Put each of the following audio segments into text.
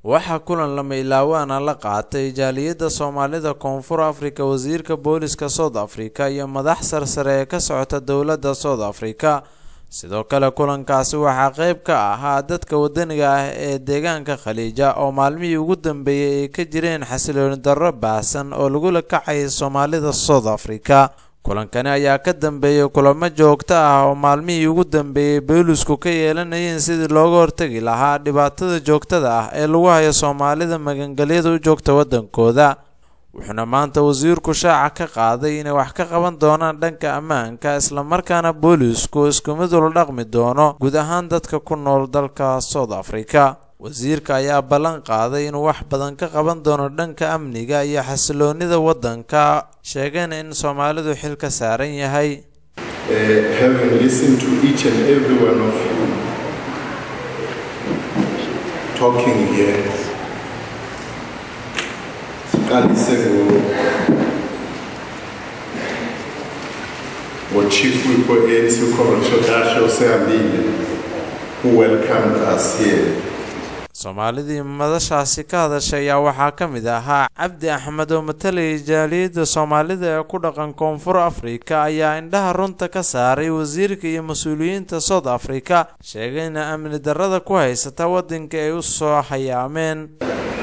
Waxaa kulan lama ilaawaana la qaatay jaaliyadda Soomaalida Koonfur Afrika wasiirka booliska South Africa iyo madax sarsare ee ka socota dowladda South Africa. Sidoo kale kulankaasi waxaa qayb ka ahaa dadka wadaniga ah ee deegaanka Khaliija oo maalmihii ugu dambeeyay ay ka jireen xasilooni darro baahsan oo lagula kacayay Soomaalida South Africa. Kulankani ayaa ka dambeeyay kulamo joogto ah oo maalmihii ugu dambeeyay boolisku ka yeelanayeen sidii looga hortagi lahaa dhibaatada joogtada ah ee lagu hayo Soomaalida magangelyada u joogta waddankooda. Wuxuuna maanta wasiirku shaaca ka qaaday inay wax ka qaban doonaan dhanka ammaanka, islamarkaana boolisku isku mid ula dhaqmi doono guud ahaan dadka ku nool dalka South Africa. Wasiirka ayaa ballan qaaday inuu wax badan ka qaban doono dhanka amniga iyo xasiloonida waddanka, sheegayna in Soomaalidu xil ka saaran yahay. Having listened to each and every one of you talking here, siqalise ngo-Chief Whip we-ANC, uComrade Sotashe, osehambile, who welcomed us here. Soomaalidii madashaasi ka hadashay ayaa waxaa ka mid ahaa Cabdi Axmed oo matalayay jaaliyadda Soomaalida ee ku dhaqan Koonfur Afrika, ayaa indhaha runta ka saaray wasiirka iyo mas-uuliyiinta South Africa, sheegayna amni darrada ku haysata waddanka ay u soo hayaameen.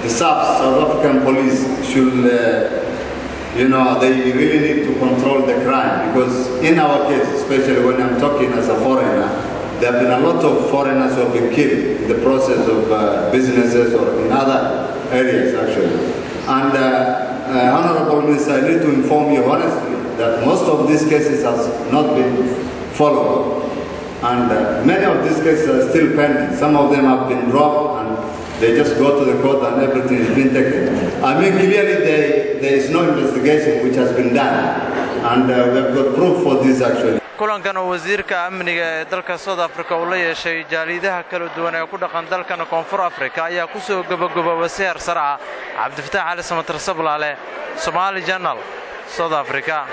The SAPS, South African police, should, they really need to control the crime, because in our case, especially when I'm talking as a foreigner, there have been a lot of foreigners who have been killed in the process of businesses or in other areas actually. And Honorable Minister, I need to inform you honestly that most of these cases has not been followed. And many of these cases are still pending. Some of them have been dropped and they just go to the court and everything is being taken. I mean, clearly there is no investigation which has been done. And we have got proof for this actually. Kulankan oo wasiirka amniga ee dalka South Africa uu la yeeshay jaaliidaha kala duwan ee ku dhaqan dalkan Koonfur Afrika ayaa ku soo gabagaboobay si heer sare ah. Cabdifataax Cali Samatar Sablaale, Somali Channel, South Africa.